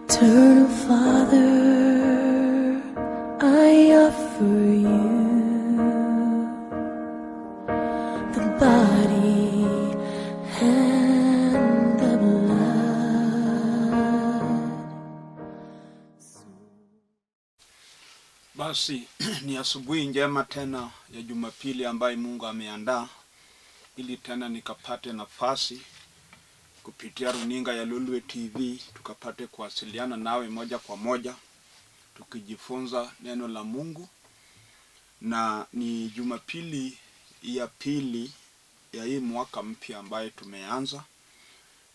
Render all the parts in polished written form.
Eternal Father, I offer you the body and the blood. Basi ni asubuhi njema tena ya Jumapili ambayo Mungu ameandaa ili tena nikapate nafasi kupitia runinga ya Lolwe TV tukapate kuwasiliana nawe moja kwa moja tukijifunza neno la Mungu. Na ni Jumapili ya pili ya hii mwaka mpya ambayo tumeanza,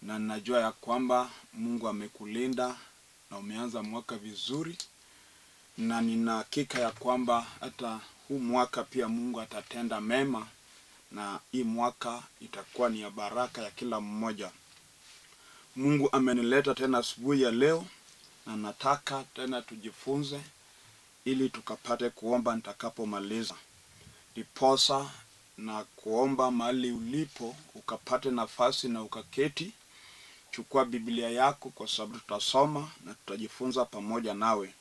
na najua ya kwamba Mungu amekulinda na umeanza mwaka vizuri, na nina hakika ya kwamba hata huu mwaka pia Mungu atatenda mema, na hii mwaka itakuwa ni ya baraka ya kila mmoja. Mungu amenileta tena asubuhi ya leo, na nataka tena tujifunze ili tukapate kuomba nitakapomaliza. Ndiposa na kuomba mahali ulipo ukapate nafasi na ukaketi. Chukua Biblia yako kwa sababu tutasoma na tutajifunza pamoja nawe.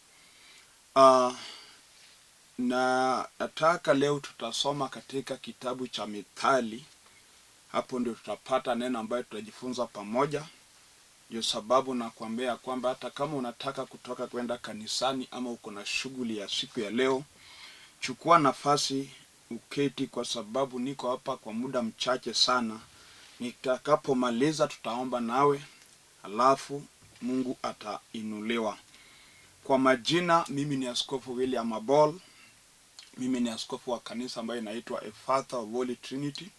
Na nataka leo tutasoma katika kitabu cha Mithali. Hapo ndio tutapata neno ambayo tutajifunza pamoja. Ndio sababu nakwambia kwamba hata kama unataka kutoka kwenda kanisani ama uko na shughuli ya siku ya leo, chukua nafasi uketi, kwa sababu niko hapa kwa muda mchache sana. Nitakapomaliza tutaomba nawe, alafu Mungu atainuliwa. Kwa majina, mimi ni Askofu William Abol. Mimi ni askofu wa kanisa ambayo inaitwa Efatha of Holy Trinity.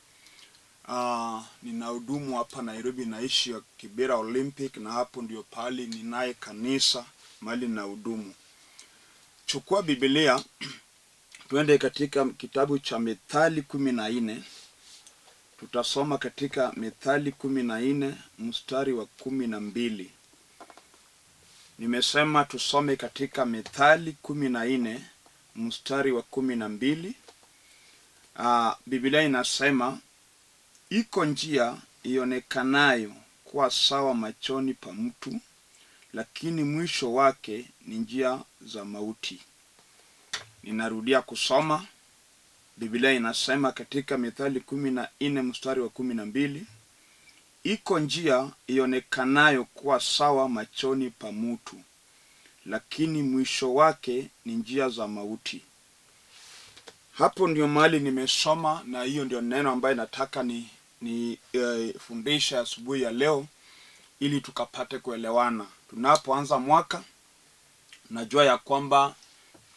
Ninahudumu hapa Nairobi, naishi Kibera Olympic, na hapo ndio pahali ninaye kanisa mahali ninahudumu. Chukua Biblia tuende katika kitabu cha Mithali 14. Tutasoma katika Mithali 14 mstari wa 12. Nimesema tusome katika Mithali 14 mstari wa 12. Biblia inasema, iko njia ionekanayo kuwa sawa machoni pa mtu, lakini mwisho wake ni njia za mauti. Ninarudia kusoma. Biblia inasema katika Mithali 14 mstari wa 12, iko njia ionekanayo kuwa sawa machoni pa mtu, lakini mwisho wake ni njia za mauti. Hapo ndio mahali nimesoma, na hiyo ndio neno ambayo nataka ni fundisha asubuhi ya leo ili tukapate kuelewana. Tunapoanza mwaka, najua ya kwamba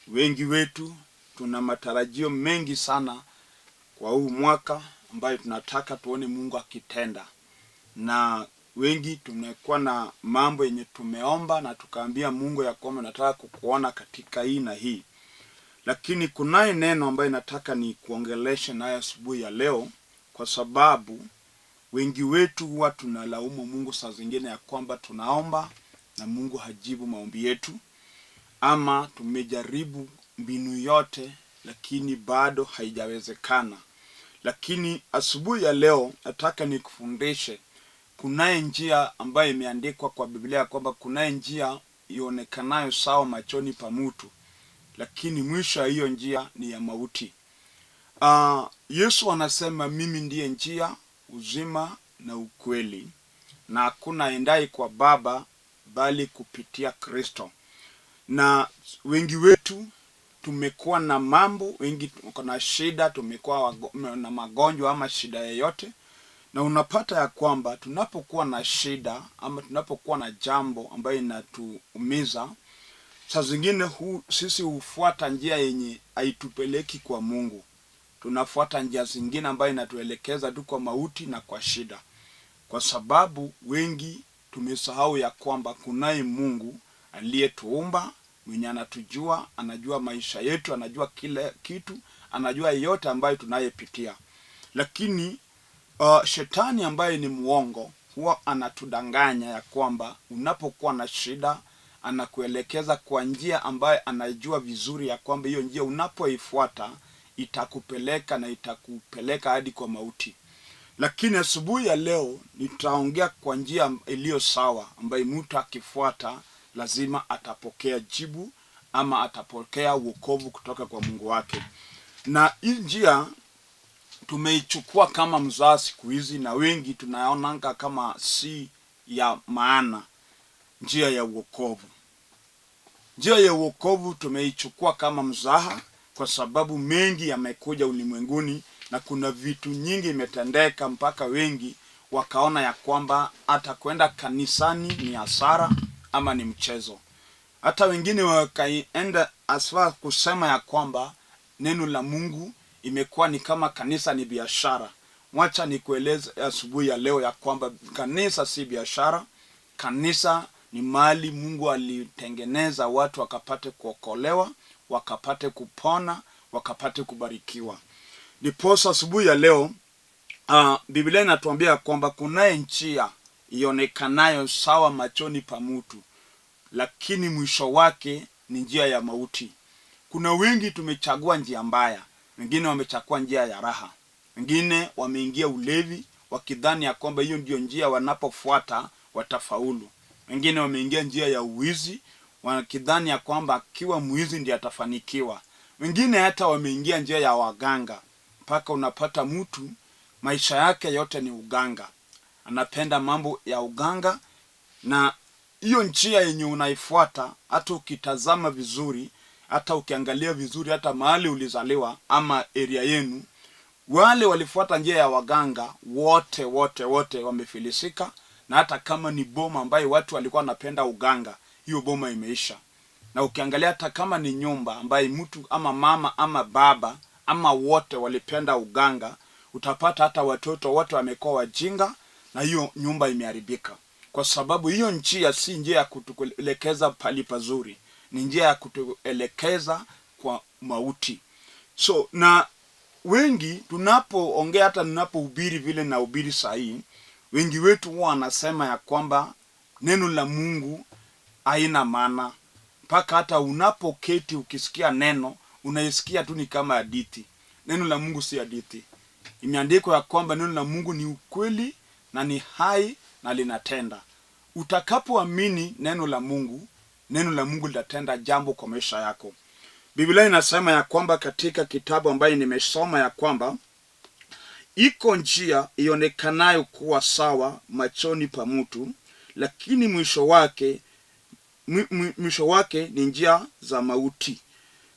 wengi wetu tuna matarajio mengi sana kwa huu mwaka ambayo tunataka tuone Mungu akitenda. Na wengi tumekuwa na mambo yenye tumeomba na tukaambia Mungu ya kwamba nataka kukuona katika hii na hii. Lakini kunaye neno ambayo nataka ni kuongeleshe naye asubuhi ya leo, kwa sababu wengi wetu huwa tunalaumu Mungu saa zingine ya kwamba tunaomba na Mungu hajibu maombi yetu, ama tumejaribu mbinu yote lakini bado haijawezekana. Lakini asubuhi ya leo nataka nikufundishe kunaye njia ambayo imeandikwa kwa Biblia kwamba kunaye njia ionekanayo sawa machoni pa mtu, lakini mwisho ya hiyo njia ni ya mauti. Yesu anasema mimi ndiye njia, uzima na ukweli, na hakuna aendaye kwa Baba bali kupitia Kristo. Na wengi wetu tumekuwa na mambo, wengi tuko na shida, tumekuwa na magonjwa ama shida yoyote. Na unapata ya kwamba tunapokuwa na shida ama tunapokuwa na jambo ambayo inatuumiza, saa zingine sisi hufuata njia yenye haitupeleki kwa Mungu. Tunafuata njia zingine ambayo inatuelekeza tu kwa mauti na kwa shida. Kwa sababu wengi tumesahau ya kwamba kunaye Mungu aliyetuumba, mwenye anatujua, anajua maisha yetu, anajua kila kitu, anajua yote ambayo tunayepitia. Lakini shetani ambaye ni muongo huwa anatudanganya ya kwamba unapokuwa na shida anakuelekeza kwa njia ambayo anajua vizuri ya kwamba hiyo njia unapoifuata itakupeleka na itakupeleka hadi kwa mauti. Lakini asubuhi ya leo nitaongea kwa njia iliyo sawa ambayo mtu akifuata lazima atapokea jibu ama atapokea wokovu kutoka kwa Mungu wake. Na hii njia tumeichukua kama mzaha siku hizi, na wengi tunaonanga kama si ya maana. Njia ya uokovu, njia ya uokovu tumeichukua kama mzaha, kwa sababu mengi yamekuja ulimwenguni na kuna vitu nyingi imetendeka mpaka wengi wakaona ya kwamba hata kwenda kanisani ni hasara ama ni mchezo. Hata wengine wakaenda aswa kusema ya kwamba neno la Mungu imekuwa ni kama kanisa ni biashara. Wacha nikueleze asubuhi ya leo ya kwamba kanisa si biashara. Kanisa ni mali Mungu alitengeneza watu wakapate kuokolewa, wakapate kupona, wakapate kubarikiwa. Ndiposa asubuhi ya leo Biblia inatuambia kwamba kunaye njia ionekanayo sawa machoni pa mtu, lakini mwisho wake ni njia ya mauti. Kuna wengi tumechagua njia mbaya, wengine wamechagua njia ya raha, wengine wameingia ulevi wakidhani ya kwamba hiyo ndio njia wanapofuata watafaulu. Wengine wameingia njia ya uwizi wakidhani ya kwamba akiwa mwizi ndiye atafanikiwa. Wengine hata wameingia njia ya waganga, mpaka unapata mtu maisha yake yote ni uganga, anapenda mambo ya uganga. Na hiyo njia yenye unaifuata, hata ukitazama vizuri, hata ukiangalia vizuri, hata mahali ulizaliwa ama area yenu, wale walifuata njia ya waganga wote wote wote wamefilisika. Na hata kama ni boma ambayo watu walikuwa wanapenda uganga, hiyo boma imeisha. Na ukiangalia hata kama ni nyumba ambayo mtu ama mama ama baba ama wote walipenda uganga, utapata hata watoto wote wamekuwa wajinga na hiyo nyumba imeharibika, kwa sababu hiyo njia si njia ya kutuelekeza pali pazuri, ni njia ya kutuelekeza kwa mauti. So na wengi tunapoongea, hata ninapohubiri vile nahubiri sahii, wengi wetu huwa wanasema ya kwamba neno la Mungu haina maana, mpaka hata unapoketi ukisikia neno unaisikia tu ni kama hadithi. Neno la Mungu si hadithi. Imeandikwa ya kwamba neno la Mungu ni ukweli na ni hai na linatenda. Utakapoamini neno la Mungu, neno la Mungu litatenda jambo kwa maisha yako. Biblia inasema ya kwamba katika kitabu ambayo nimesoma ya kwamba iko njia ionekanayo kuwa sawa machoni pa mtu, lakini mwisho wake ni njia za mauti.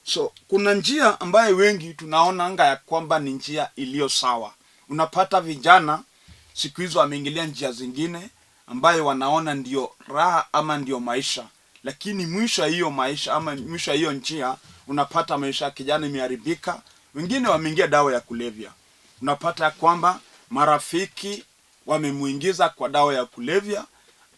So kuna njia ambayo wengi tunaona anga ya kwamba ni njia iliyo sawa. Unapata vijana siku hizo wameingilia njia zingine ambayo wanaona ndio raha ama ndio maisha, lakini mwisho ya hiyo maisha ama mwisho ya hiyo njia unapata maisha ya kijana imeharibika. Wengine wameingia dawa ya kulevya, unapata ya kwamba marafiki wamemuingiza kwa dawa ya kulevya,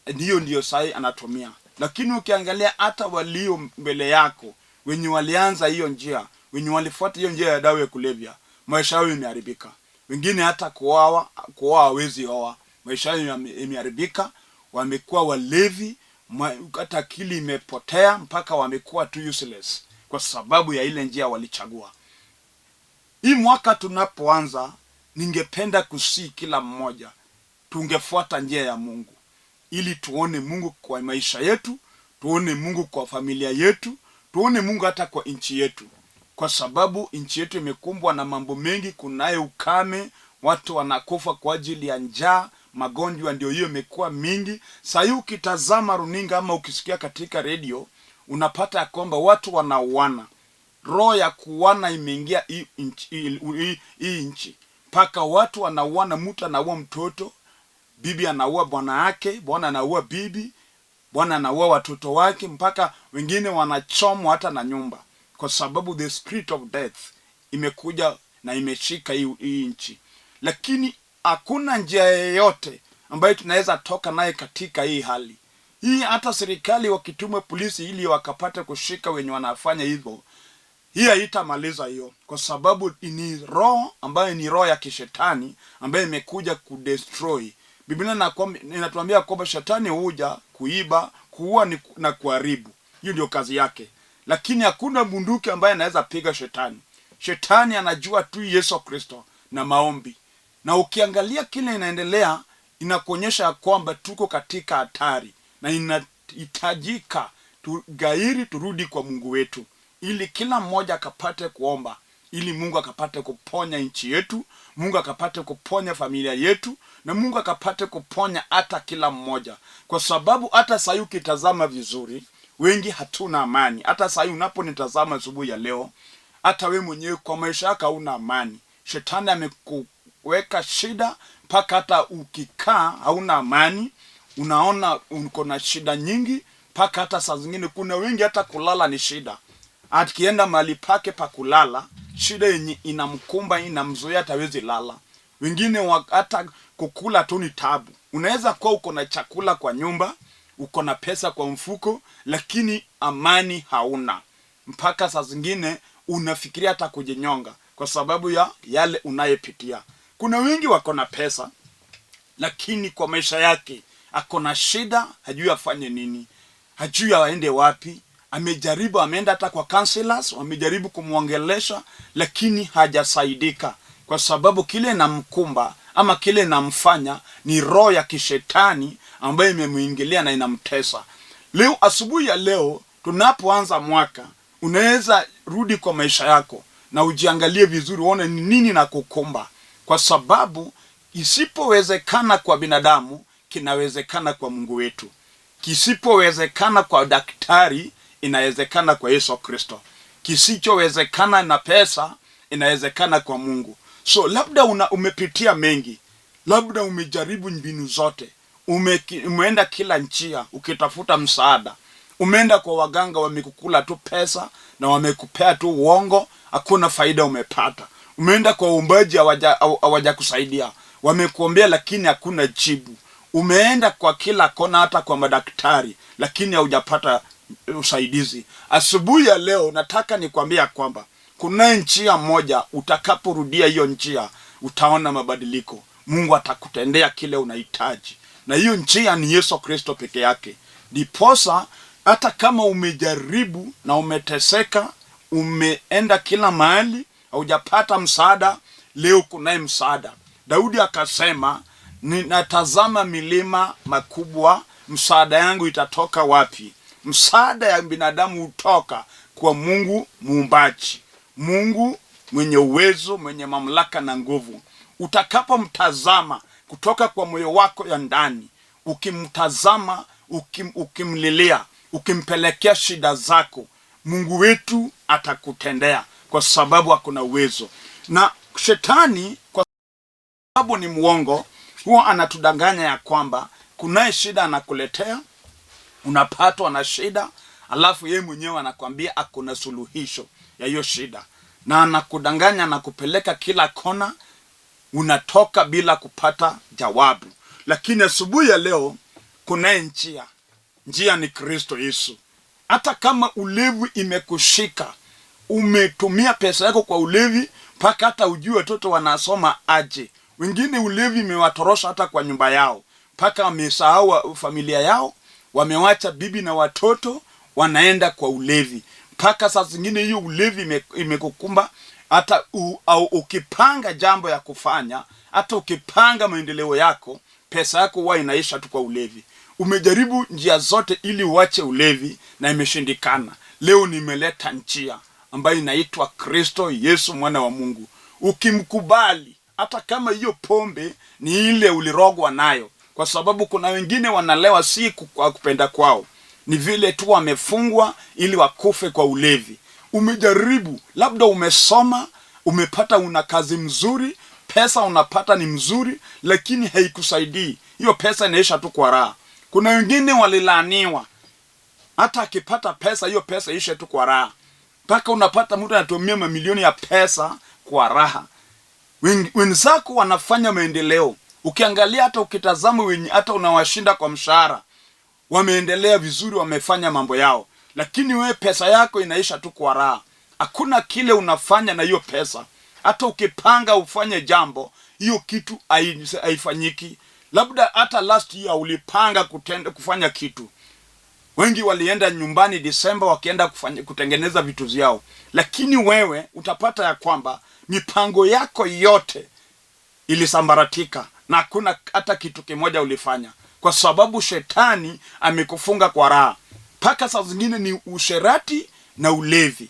ndiyo ndiyo sahi anatumia. Lakini ukiangalia hata walio mbele yako wenye walianza hiyo njia, wenye walifuata hiyo njia ya dawa ya kulevya, maisha yao imeharibika. Wengine hata kuoa hawezi oa, maisha yao imeharibika, wamekuwa walevi, hata akili imepotea, mpaka wamekuwa tu useless kwa sababu ya ile njia walichagua. Hii mwaka tunapoanza, ningependa kusii kila mmoja tungefuata njia ya Mungu ili tuone Mungu kwa maisha yetu, tuone Mungu kwa familia yetu, tuone Mungu hata kwa nchi yetu, kwa sababu nchi yetu imekumbwa na mambo mengi. Kunaye ukame, watu wanakufa kwa ajili ya njaa, magonjwa ndio hiyo imekuwa mingi. Saa hii ukitazama runinga ama ukisikia katika redio, unapata ya kwamba watu wanauana. Roho ya kuuana imeingia hii nchi, mpaka watu wanauana. Mtu anaua mtoto, bibi anaua bwana yake, bwana anaua bibi, bwana anaua watoto wake, mpaka wengine wanachomwa hata na nyumba, kwa sababu the spirit of death imekuja na imeshika hii nchi. Lakini hakuna njia yeyote ambayo tunaweza toka naye katika hii hali hii. Hata serikali wakituma polisi ili wakapate kushika wenye wanafanya hivyo, hii haitamaliza hiyo, kwa sababu ni roho ambayo ni roho ya kishetani ambayo imekuja kudestroy. Biblia inatuambia kwamba shetani huja kuiba, kuua na kuharibu. Hiyo ndio kazi yake, lakini hakuna bunduki ambaye anaweza piga shetani. Shetani anajua tu Yesu Kristo na maombi. Na ukiangalia kile inaendelea, inakuonyesha ya kwamba tuko katika hatari na Tunahitajika tugairi, turudi kwa Mungu wetu, ili kila mmoja akapate kuomba, ili Mungu akapate kuponya nchi yetu, Mungu akapate kuponya familia yetu, na Mungu akapate kuponya hata kila mmoja, kwa sababu hata sahii ukitazama vizuri, wengi hatuna amani. Hata sahii unaponitazama asubuhi ya leo, hata we mwenyewe kwa maisha yako hauna amani. Shetani amekuweka shida mpaka hata ukikaa hauna amani, unaona uko na shida nyingi, mpaka hata saa zingine kuna wengi hata kulala ni shida. Akienda mahali pake pa kulala, shida yenye inamkumba inamzuia, hatawezi lala. Wengine hata kukula tu ni tabu. Unaweza kuwa uko na chakula kwa nyumba, uko na pesa kwa mfuko, lakini amani hauna. Mpaka saa zingine unafikiria hata kujinyonga kwa sababu ya yale unayepitia. Kuna wengi wako na pesa, lakini kwa maisha yake ako na shida, hajui afanye nini, hajui aende wapi. Amejaribu, ameenda hata kwa counselors, wamejaribu kumwongelesha, lakini hajasaidika, kwa sababu kile namkumba ama kile namfanya ni roho ya kishetani ambayo imemuingilia na inamtesa. Leo asubuhi ya leo tunapoanza mwaka, unaweza rudi kwa maisha yako na ujiangalie vizuri, uone ni nini na kukumba, kwa sababu isipowezekana kwa binadamu kinawezekana kwa Mungu wetu. Kisipowezekana kwa daktari inawezekana kwa Yesu Kristo. Kisichowezekana na pesa inawezekana kwa Mungu. So labda umepitia mengi, labda umejaribu mbinu zote, umeenda kila njia ukitafuta msaada, umeenda kwa waganga, wamekukula tu pesa na wamekupea tu uongo, hakuna faida umepata. Umeenda kwa uombaji, hawajakusaidia, wamekuombea lakini hakuna jibu. Umeenda kwa kila kona, hata kwa madaktari, lakini haujapata usaidizi. Asubuhi ya leo nataka nikwambia kwamba kuna njia moja, utakaporudia hiyo njia utaona mabadiliko. Mungu atakutendea kile unahitaji, na hiyo njia ni Yesu Kristo peke yake. Ndiposa hata kama umejaribu na umeteseka, umeenda kila mahali haujapata msaada, leo kunaye msaada. Daudi akasema, ninatazama milima makubwa, msaada yangu itatoka wapi? Msaada ya binadamu hutoka kwa Mungu muumbaji, Mungu mwenye uwezo, mwenye mamlaka na nguvu. Utakapomtazama kutoka kwa moyo wako ya ndani, ukimtazama, ukimlilia, ukimpelekea shida zako, Mungu wetu atakutendea, kwa sababu akona uwezo. Na shetani kwa sababu ni mwongo, huwa anatudanganya ya kwamba kunaye shida anakuletea, unapatwa na shida, alafu yeye mwenyewe anakwambia akona suluhisho ya hiyo shida, na anakudanganya na kupeleka kila kona, unatoka bila kupata jawabu. Lakini asubuhi ya leo kunaye njia, njia ni Kristo Yesu. Hata kama ulevi imekushika, umetumia pesa yako kwa ulevi mpaka hata ujue watoto wanasoma aje. Wengine ulevi imewatorosha hata kwa nyumba yao, mpaka wamesahau familia yao, wamewacha bibi na watoto, wanaenda kwa ulevi. Mpaka saa zingine hiyo ulevi imekukumba hata au ukipanga jambo ya kufanya, hata ukipanga maendeleo yako, pesa yako huwa inaisha tu kwa ulevi. Umejaribu njia zote ili uache ulevi na imeshindikana. Leo nimeleta njia ambayo inaitwa Kristo Yesu mwana wa Mungu. Ukimkubali, hata kama hiyo pombe ni ile ulirogwa nayo, kwa sababu kuna wengine wanalewa si kwa kupenda kwao, ni vile tu wamefungwa ili wakufe kwa ulevi. Umejaribu, labda umesoma, umepata una kazi mzuri, pesa unapata ni mzuri, lakini haikusaidii. Hiyo pesa inaisha tu kwa raha. Kuna wengine walilaaniwa, hata akipata pesa hiyo pesa ishe tu kwa raha, mpaka unapata mtu anatumia mamilioni ya pesa kwa raha. Wenzako wanafanya maendeleo, ukiangalia hata ukitazama wenye hata unawashinda kwa mshahara, wameendelea vizuri, wamefanya mambo yao, lakini wewe pesa yako inaisha tu kwa raha. Hakuna kile unafanya na hiyo pesa. Hata ukipanga ufanye jambo, hiyo kitu haifanyiki. Labda hata last year ulipanga kufanya kitu. Wengi walienda nyumbani Disemba wakienda kutengeneza vitu vyao, lakini wewe utapata ya kwamba mipango yako yote ilisambaratika na hakuna hata kitu kimoja ulifanya. kwa sababu shetani amekufunga kwa raha. Mpaka saa zingine ni usherati na ulevi,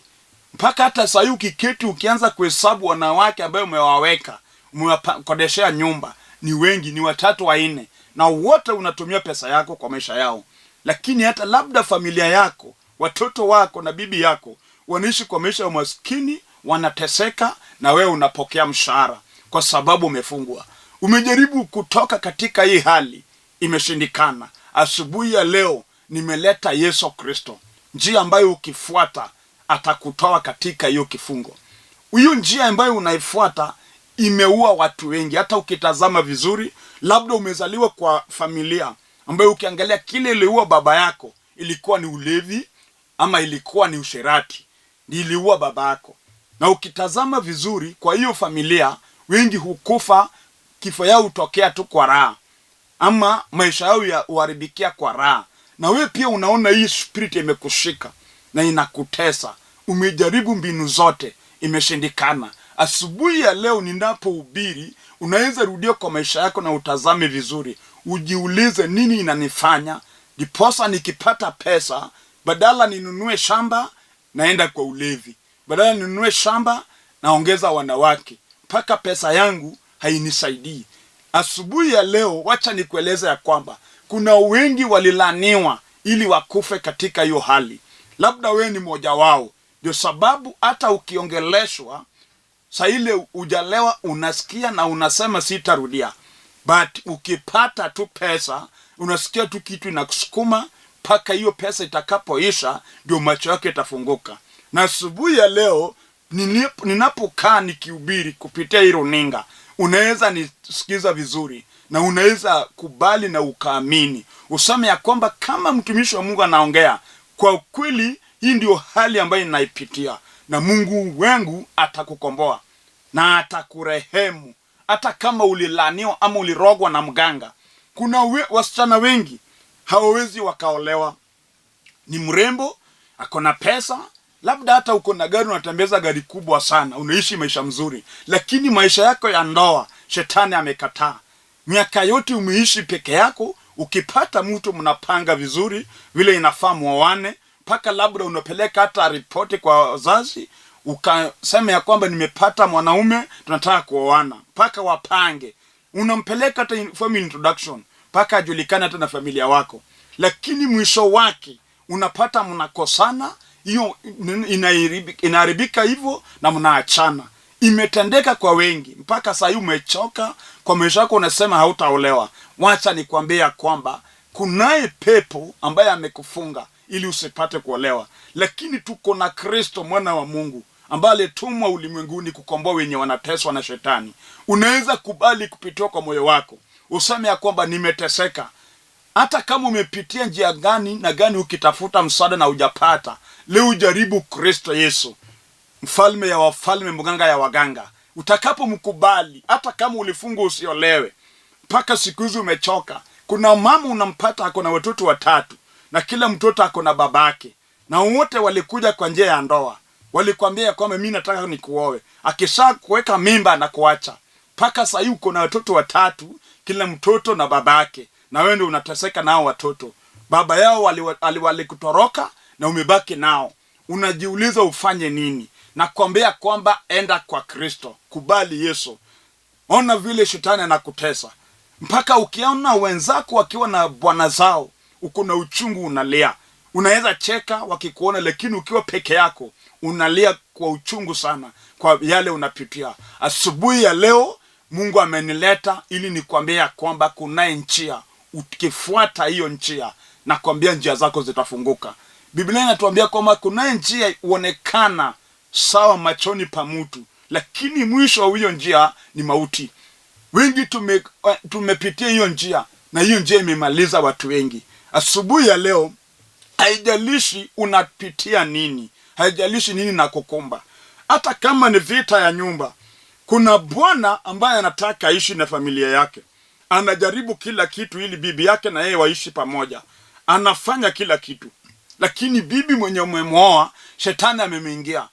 mpaka hata saa hii ukiketi ukianza kuhesabu wanawake ambayo umewaweka, umewakodeshea nyumba, ni wengi, ni watatu wanne, na wote unatumia pesa yako kwa maisha yao. Lakini hata labda familia yako, watoto wako na bibi yako wanaishi kwa maisha ya umaskini, wanateseka, na wewe unapokea mshahara kwa sababu umefungwa. Umejaribu kutoka katika hii hali, imeshindikana. Asubuhi ya leo nimeleta Yesu Kristo, njia ambayo ukifuata atakutoa katika hiyo kifungo. Hiyo njia ambayo unaifuata imeua watu wengi. Hata ukitazama vizuri, labda umezaliwa kwa familia ambayo ukiangalia kile iliua baba yako ilikuwa ni ulevi ama ilikuwa ni usherati, iliua baba yako. Na ukitazama vizuri, kwa hiyo familia wengi hukufa, kifo yao hutokea tu kwa raha, ama maisha yao ya uharibikia kwa raha. Na wewe pia unaona hii spirit imekushika na inakutesa. Umejaribu mbinu zote, imeshindikana. Asubuhi ya leo ninapohubiri, unaweza rudia kwa maisha yako na utazame vizuri, ujiulize, nini inanifanya ndiposa nikipata pesa badala ninunue shamba naenda kwa ulevi, badala ninunue shamba naongeza wanawake, mpaka pesa yangu hainisaidii. Asubuhi ya leo, wacha nikueleze ya kwamba kuna wengi walilaniwa ili wakufe katika hiyo hali. Labda wewe ni mmoja wao. Ndio sababu hata ukiongeleshwa saa ile ujalewa, unasikia na unasema sitarudia, but ukipata tu pesa unasikia tu kitu inakusukuma mpaka hiyo pesa itakapoisha, ndio macho yake itafunguka. Na asubuhi ya leo ninapokaa nikihubiri kupitia hii runinga, unaweza nisikiza vizuri na unaweza kubali na ukaamini, useme ya kwamba kama mtumishi wa Mungu anaongea kwa kweli, hii ndio hali ambayo ninaipitia, na Mungu wangu atakukomboa na atakurehemu, hata kama ulilaniwa ama ulirogwa na mganga. Kuna wasichana wengi hawawezi wakaolewa, ni mrembo, ako na pesa, labda hata uko na gari, unatembeza gari kubwa sana, unaishi maisha mzuri, lakini maisha yako ya ndoa shetani amekataa. Miaka yote umeishi peke yako, ukipata mtu mnapanga vizuri vile inafaa muoane, mpaka labda unapeleka hata ripoti kwa wazazi, ukasema ya kwamba nimepata mwanaume, tunataka kuoana, mpaka wapange, unampeleka hata family introduction, mpaka ajulikane hata na familia wako, lakini mwisho wake unapata mnakosana, hiyo inaharibika hivyo na mnaachana. Imetendeka kwa wengi, mpaka saa hii umechoka kwa maisha yako, unasema hautaolewa. Wacha nikwambie ya kwamba kunaye pepo ambaye amekufunga ili usipate kuolewa, lakini tuko na Kristo mwana wa Mungu ambaye alitumwa ulimwenguni kukomboa wenye wanateswa na shetani. Unaweza kubali kupitiwa kwa moyo wako, useme ya kwamba nimeteseka. Hata kama umepitia njia gani na gani ukitafuta msaada na hujapata, leo ujaribu Kristo Yesu, mfalme ya wafalme, mganga ya waganga. Utakapomkubali, hata kama ulifungwa usiolewe, mpaka siku hizi umechoka. Kuna mama unampata ako na watoto watatu na kila mtoto ako na babake, na wote walikuja kwa njia ya ndoa, walikwambia ya kwamba mimi nataka nikuoe. Akisha kuweka mimba na kuacha, mpaka sasa hivi uko na watoto watatu, kila mtoto na babake, na wewe ndio unateseka nao watoto. Baba yao walikutoroka na umebaki nao, unajiuliza ufanye nini? Nakwambia kwamba enda kwa Kristo, kubali Yesu. Ona vile shetani anakutesa mpaka ukiona wenzako wakiwa na bwana zao, uko na uchungu, unalia. Unaweza cheka wakikuona, lakini ukiwa peke yako unalia kwa uchungu sana kwa yale unapitia. Asubuhi ya leo Mungu amenileta ili nikwambie ya kwamba kunaye njia, ukifuata hiyo njia, nakwambia njia zako zitafunguka. Biblia inatuambia kwamba kunaye njia huonekana sawa machoni pa mtu, lakini mwisho wa hiyo njia ni mauti. Wengi tumepitia hiyo njia na hiyo njia imemaliza watu wengi. Asubuhi ya leo, haijalishi unapitia nini, haijalishi nini na kukumba, hata kama ni vita ya nyumba, kuna bwana ambaye anataka aishi na familia yake, anajaribu kila kitu ili bibi yake na yeye waishi pamoja, anafanya kila kitu, lakini bibi mwenye umemwoa, shetani amemwingia,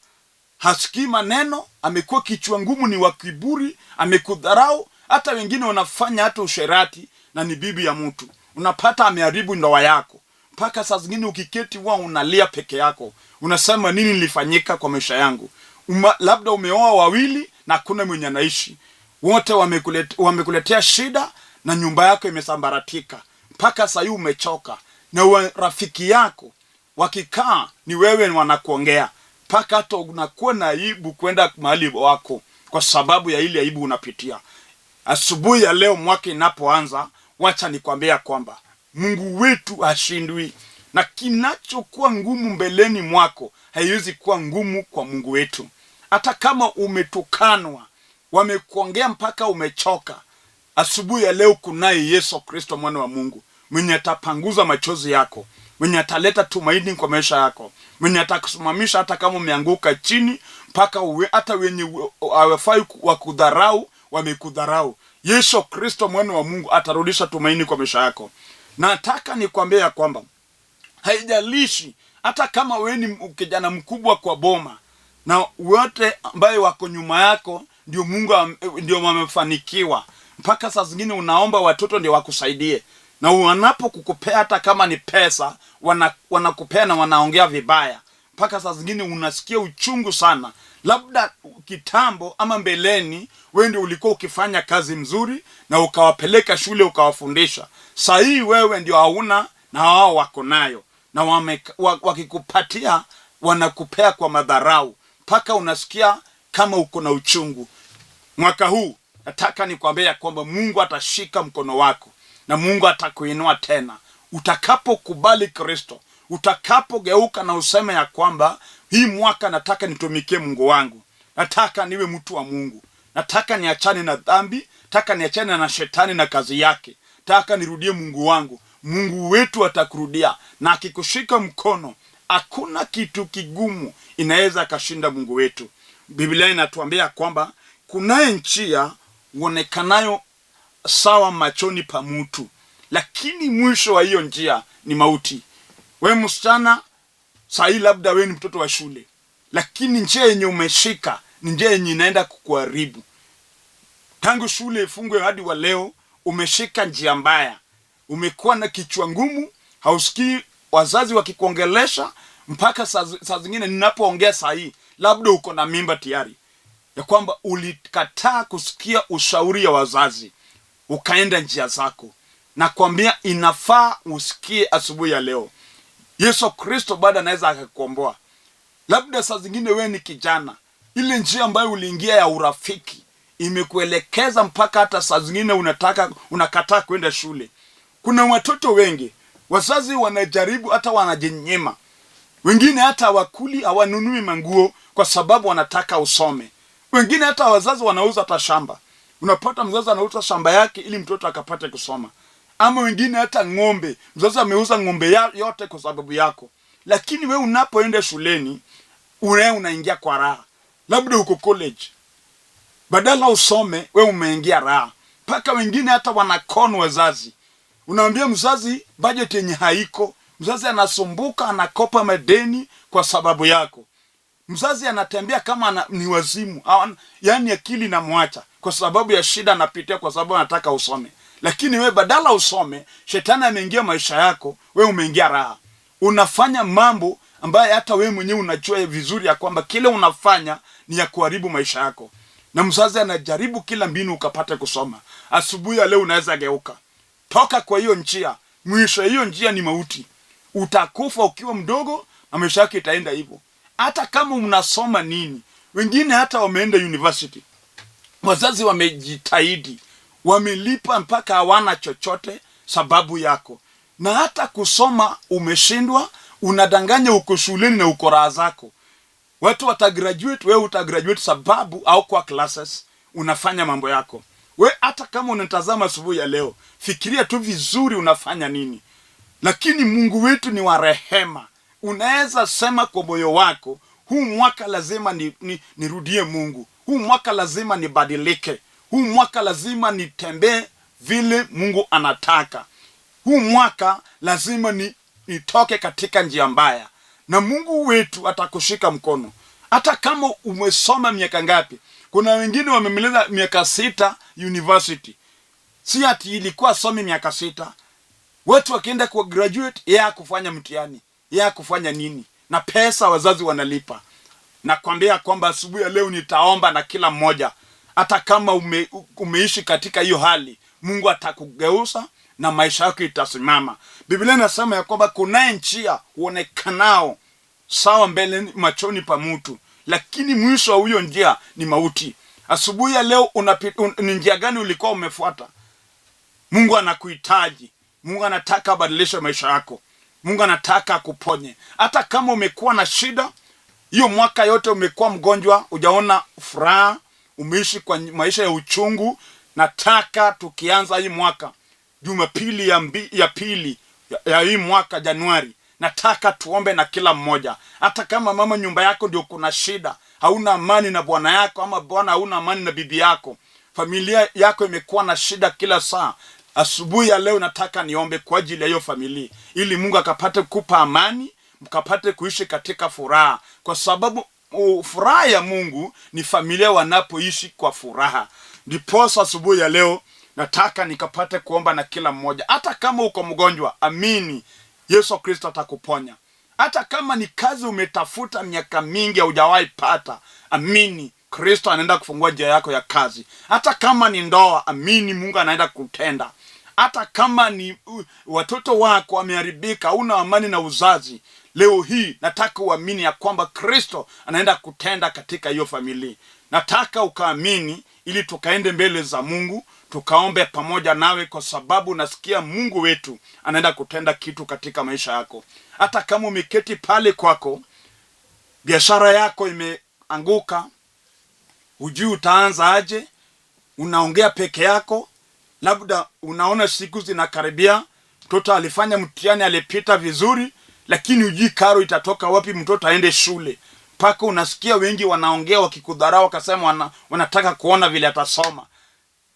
hasikii maneno, amekuwa kichwa ngumu, ni wa kiburi, amekudharau. Hata wengine wanafanya hata usherati na ni bibi ya mtu. Unapata ameharibu ndoa yako, mpaka saa zingine ukiketi huwa unalia peke yako, unasema nini nilifanyika kwa maisha yangu? Labda umeoa wawili na hakuna mwenye anaishi, wote wamekuletea shida na nyumba yako imesambaratika, mpaka saa hii umechoka, na rafiki yako wakikaa ni wewe wanakuongea, mpaka hata unakuwa na aibu kwenda mahali wako kwa sababu ya ile aibu unapitia. Asubuhi ya leo, mwaka inapoanza, wacha nikwambia kwamba Mungu wetu hashindwi, na kinachokuwa ngumu mbeleni mwako haiwezi kuwa ngumu kwa Mungu wetu. Hata kama umetukanwa, wamekuongea mpaka umechoka, asubuhi ya leo kunaye Yesu Kristo mwana wa Mungu mwenye atapanguza machozi yako, mwenye ataleta tumaini kwa maisha yako, mwenye atakusimamisha hata kama umeanguka chini, mpaka hata wenye hawafai wakudharau wamekudharau. Yesu Kristo mwana wa Mungu atarudisha tumaini kwa maisha yako. Nataka nikwambie ya kwamba haijalishi hata kama wewe ni kijana mkubwa kwa boma na wote ambaye wako nyuma yako ndio Mungu ndio wamefanikiwa, mpaka saa zingine unaomba watoto ndio wakusaidie, na wanapokukupea hata kama ni pesa wanakupea na wanaongea vibaya, mpaka saa zingine unasikia uchungu sana. Labda kitambo ama mbeleni wewe ndio ulikuwa ukifanya kazi mzuri na ukawapeleka shule ukawafundisha. Saa hii wewe ndio hauna na wao wako nayo, na wakikupatia wanakupea kwa madharau, mpaka unasikia kama uko na uchungu. Mwaka huu nataka nikwambie ya kwamba Mungu atashika mkono wako na Mungu atakuinua tena utakapokubali Kristo, utakapogeuka na useme ya kwamba hii mwaka nataka nitumikie Mungu wangu, nataka niwe mtu wa Mungu, nataka niachane na dhambi, nataka niachane na shetani na kazi yake, nataka nirudie Mungu wangu. Mungu wetu atakurudia, na akikushika mkono, hakuna kitu kigumu inaweza akashinda Mungu wetu. Biblia inatuambia kwamba kunaye njia uonekanayo sawa machoni pa mtu, lakini mwisho wa hiyo njia ni mauti. We msichana, sahii labda we ni mtoto wa shule, lakini njia yenye umeshika ni njia yenye inaenda kukuharibu. Tangu shule ifungwe hadi wa leo umeshika njia mbaya, umekuwa na kichwa ngumu, hausikii wazazi wakikuongelesha, mpaka saa zingine ninapoongea saa hii labda uko na mimba tayari, ya kwamba ulikataa kusikia ushauri ya wazazi ukaenda njia zako. Nakwambia inafaa usikie asubuhi ya leo. Yesu Kristo bado anaweza akakukomboa. Labda saa zingine wewe ni kijana, ile njia ambayo uliingia ya urafiki imekuelekeza mpaka hata saa zingine unakataa kwenda shule. Kuna watoto wengi wazazi wanajaribu hata wanajinyima, wengine hata hawakuli, hawanunui manguo kwa sababu wanataka usome. Wengine hata wazazi wanauza hata shamba. Unapata mzazi anauza shamba yake ili mtoto akapate kusoma. Ama wengine hata ng'ombe, mzazi ameuza ng'ombe yote kwa sababu yako. Lakini we unapoenda shuleni, wewe unaingia kwa raha. Labda uko college, badala usome, we umeingia raha. Mpaka wengine hata wanakon wazazi. Unaambia mzazi budget yenye haiko, mzazi anasumbuka, anakopa madeni kwa sababu yako. Mzazi anatembea kama ni wazimu, yaani akili inamwacha kwa sababu ya shida anapitia, kwa sababu anataka usome. Lakini we badala usome, shetani ameingia maisha yako, we umeingia raha. Unafanya mambo ambayo hata we mwenyewe unajua vizuri ya kwamba kile unafanya ni ya kuharibu maisha yako. Na mzazi anajaribu kila mbinu ukapate kusoma. Asubuhi ya leo unaweza geuka, toka kwa hiyo njia. Mwisho hiyo njia ni mauti. Utakufa ukiwa mdogo na maisha yako itaenda hivyo. Hata kama unasoma nini, wengine hata wameenda university, wazazi wamejitahidi, wamelipa mpaka hawana chochote sababu yako, na hata kusoma umeshindwa, unadanganya uko shuleni na uko raha zako. Watu watagraduate, wewe utagraduate sababu au kwa classes unafanya mambo yako. We hata kama unatazama asubuhi ya leo, fikiria tu vizuri unafanya nini. Lakini Mungu wetu ni wa rehema. Unaweza sema kwa moyo wako, huu mwaka lazima nirudie Mungu. Huu mwaka lazima nibadilike. Huu mwaka lazima nitembee vile Mungu anataka. Huu mwaka lazima nitoke katika njia mbaya. Na Mungu wetu atakushika mkono. Hata kama umesoma miaka ngapi. Kuna wengine wamemaliza miaka 6 university. Si ati ilikuwa somi miaka 6. Watu wakienda kwa graduate, yeye hakufanya mtihani, yeye hakufanya nini, na pesa wazazi wanalipa. Nakwambia kwamba asubuhi ya leo nitaomba na kila mmoja, hata kama umeishi katika hiyo hali, Mungu atakugeuza na maisha yako itasimama. Biblia inasema ya kwamba kunaye njia uonekanao sawa mbele machoni pa mtu, lakini mwisho wa huyo njia ni mauti. Asubuhi ya leo ni njia gani ulikuwa umefuata? Mungu anakuhitaji. Mungu anataka abadilishe maisha yako. Mungu anataka akuponye. Hata kama umekuwa na shida hiyo mwaka yote, umekuwa mgonjwa, hujaona furaha, umeishi kwa maisha ya uchungu, nataka tukianza hii mwaka Jumapili ya pili ya hii mwaka Januari, nataka tuombe na kila mmoja. Hata kama mama nyumba yako ndio kuna shida, hauna amani na bwana yako, ama bwana hauna amani na bibi yako, familia yako imekuwa na shida kila saa, asubuhi ya leo nataka niombe kwa ajili ya hiyo familia, ili Mungu akapate kupa amani, mkapate kuishi katika furaha, kwa sababu furaha ya Mungu ni familia wanapoishi kwa furaha. Ndiposa asubuhi ya leo nataka nikapate kuomba na kila mmoja. Hata kama uko mgonjwa, amini Yesu Kristo atakuponya. Hata kama ni kazi umetafuta miaka mingi haujawahi pata, amini Kristo anaenda kufungua njia yako ya kazi. Hata kama ni ndoa, amini Mungu anaenda kutenda. Hata kama ni watoto wako wameharibika, huna amani na uzazi, leo hii nataka uamini ya kwamba Kristo anaenda kutenda katika hiyo familia. Nataka ukaamini ili tukaende mbele za Mungu, tukaombe pamoja nawe, kwa sababu nasikia Mungu wetu anaenda kutenda kitu katika maisha yako. Hata kama umeketi pale kwako, biashara yako imeanguka, hujui utaanza aje, unaongea peke yako, labda unaona siku zinakaribia, mtoto alifanya mtihani alipita vizuri, lakini hujui karo itatoka wapi, mtoto aende shule. Mpaka unasikia wengi wanaongea wakikudharau, wakasema wanataka kuona vile atasoma.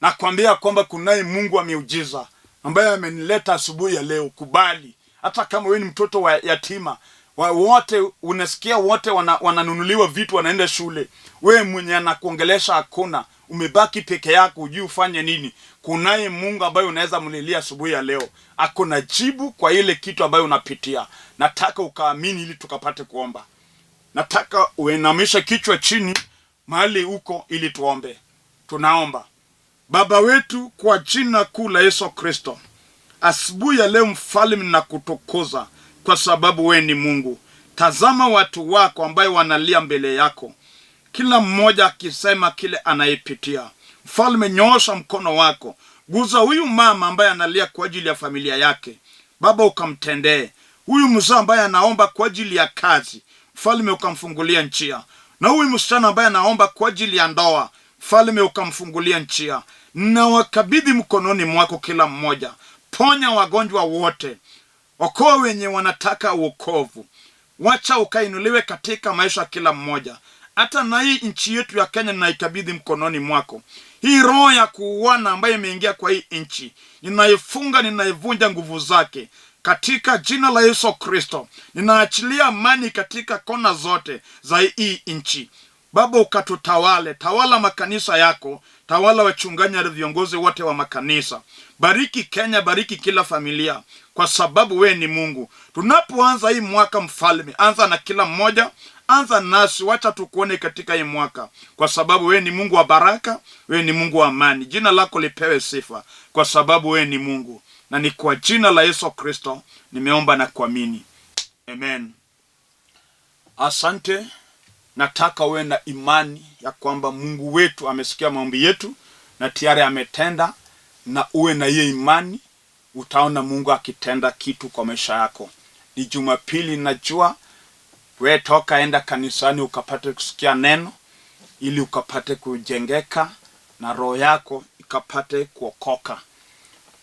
Nakwambia kwamba kunaye Mungu wa miujiza ambaye amenileta asubuhi ya leo. Kubali, hata kama wewe ni mtoto wa yatima, wote unasikia wote wananunuliwa vitu, wanaenda shule, wewe mwenye anakuongelesha hakuna, umebaki peke yako, hujui ufanye nini. Kunaye Mungu ambaye unaweza mlilia asubuhi ya leo, ako na jibu kwa ile kitu ambayo unapitia. Nataka ukaamini ili tukapate kuomba. Nataka uinamishe kichwa chini mahali uko ili tuombe. Tunaomba. Baba wetu, kwa jina kuu la Yesu Kristo, asubuhi ya leo Mfalme, nakutukuza kwa sababu we ni Mungu. Tazama watu wako ambaye wanalia mbele yako, kila mmoja akisema kile anayepitia. Mfalme, nyoosha mkono wako, guza huyu mama ambaye analia kwa ajili ya familia yake. Baba, ukamtendee huyu mzee ambaye anaomba kwa ajili ya kazi. Mfalme, ukamfungulia njia. Na huyu msichana ambaye anaomba kwa ajili ya ndoa, Mfalme, ukamfungulia njia. Na wakabidhi mkononi mwako kila mmoja. Ponya wagonjwa wote, okoa wenye wanataka wokovu, wacha ukainuliwe katika maisha kila mmoja. Hata na hii nchi yetu ya Kenya ninaikabidhi mkononi mwako. Hii roho ya kuuana ambayo imeingia kwa hii nchi, ninaifunga, ninaivunja nguvu zake katika jina la Yesu Kristo. Ninaachilia amani katika kona zote za hii nchi. Baba, ukatutawale, tawala makanisa yako, tawala wachungaji na viongozi wote wa makanisa. Bariki Kenya, bariki kila familia, kwa sababu we ni Mungu. Tunapoanza hii mwaka Mfalme, anza na kila mmoja, anza nasi, wacha tukuone katika hii mwaka, kwa sababu we ni Mungu wa baraka, we ni Mungu wa amani. Jina lako lipewe sifa, kwa sababu we ni Mungu. Na ni kwa jina la Yesu Kristo nimeomba na kuamini, amen. Asante. Nataka uwe na imani ya kwamba Mungu wetu amesikia maombi yetu na tayari ametenda, na uwe na hiyo imani, utaona Mungu akitenda kitu kwa maisha yako. Ni Jumapili, najua we toka enda kanisani ukapate kusikia neno ili ukapate kujengeka na roho yako ikapate kuokoka.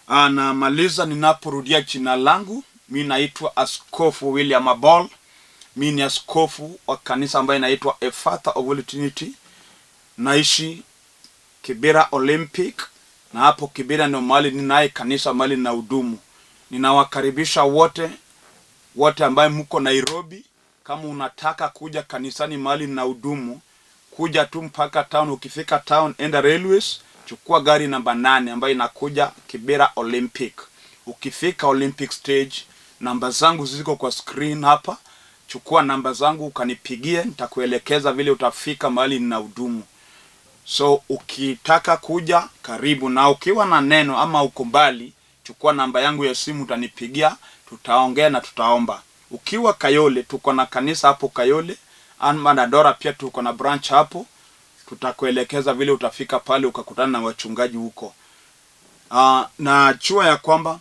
Namaliza ninaporudia jina langu, mi naitwa Askofu William Abol. Mi ni askofu wa kanisa ambayo inaitwa Efatha of Holy Trinity. Naishi Kibera Olympic, na hapo Kibera ndio mahali ninaye kanisa mahali ninahudumu. Ninawakaribisha wote ambaye mko Nairobi. Kama unataka kuja kanisani mahali ninahudumu, kuja tu mpaka town. Ukifika town, enda railways, chukua gari namba 8 ambayo inakuja Kibera Olympic. Ukifika Olympic Stage, namba zangu ziko kwa screen hapa. Chukua namba zangu ukanipigie, nitakuelekeza vile utafika mahali ninahudumu. So ukitaka kuja, karibu. Na ukiwa na neno ama uko mbali, chukua namba yangu ya simu, utanipigia, tutaongea na tutaomba. Ukiwa Kayole, tuko na kanisa hapo Kayole, ama Dandora pia tuko na branch hapo. Tutakuelekeza vile utafika pale ukakutana na wachungaji huko. Najua ya kwamba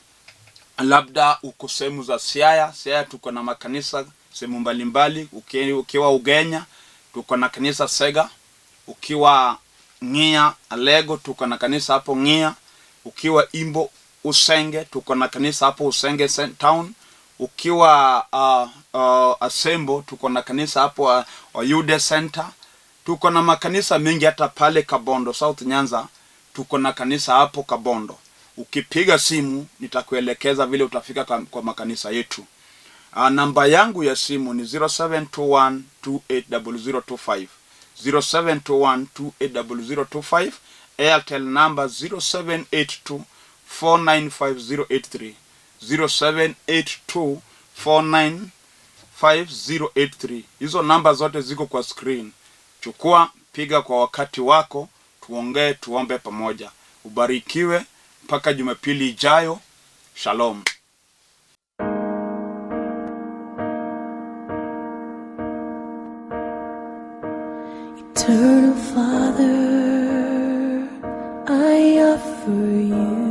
labda uko sehemu za Siaya. Siaya tuko na makanisa sehemu mbalimbali. Ukiwa Ugenya tuko na kanisa Sega. Ukiwa Ng'ia Alego tuko na kanisa hapo Ng'ia. Ukiwa Imbo Usenge tuko na kanisa hapo Usenge Town. Ukiwa Asembo tuko na kanisa hapo Oyude Center. Tuko na makanisa mengi hata pale Kabondo, South Nyanza tuko na kanisa hapo Kabondo. Ukipiga simu nitakuelekeza vile utafika kwa makanisa yetu. Namba yangu ya simu ni 0721280025, 0721280025. Airtel number 0782495083, 0782495083. Hizo namba zote ziko kwa screen. Chukua, piga kwa wakati wako, tuongee, tuombe pamoja. Ubarikiwe mpaka Jumapili ijayo. Shalom. Eternal Father, I offer you